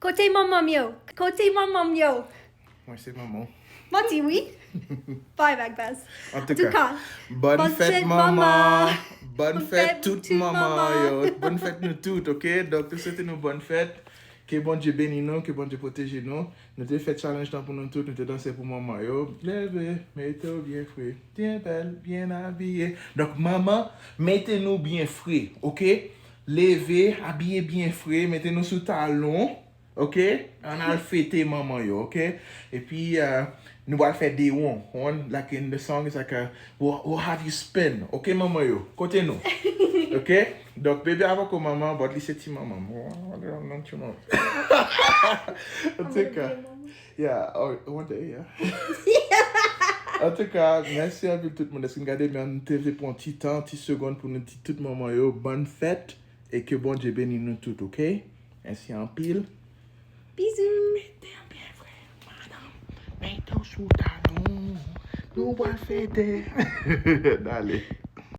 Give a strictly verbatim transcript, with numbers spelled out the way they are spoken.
Kote manman m yo? Kote manman m yo? Mwen se manman. Manti, wi. Bay bag baz. Antouka, bòn fèt manman. Bòn fèt tout manman yo. Bòn fèt nou tout, ok? Donk, nou swete nou bòn fèt. Ke Bondye beni nou, ke Bondye pwoteje nou. Nou te fè challenge lan pou nou tout, nou te danse pou manman yo. Leve, mete w byen fre, byen bèl, byen abiye. Donk, manman, mete nou byen fre, ok? Leve, abiye byen fre, mete nou sou talon, ok? Ann al fete manman yo, ok? Epi, uh, nou pral fè de won. One, like in the song, it's like, a, we'll, we'll have you spin, ok, manman yo? Kote nou? Ok? Donk, bebe avè ko manman, but li se ti manman. Antouka, yeah, oh, one day, yeah. Antouka, mèsi anpil tout moun dèske n gade, men nou te vle pran ti tan, ti segonn pou nou di tout manman yo bòn fèt e ke Bondye beni nou tout, ok? Mèsi anpil. Bizou. Mete w byen fre, madanm. Mete w sou talon. Nou pral fete. Dale.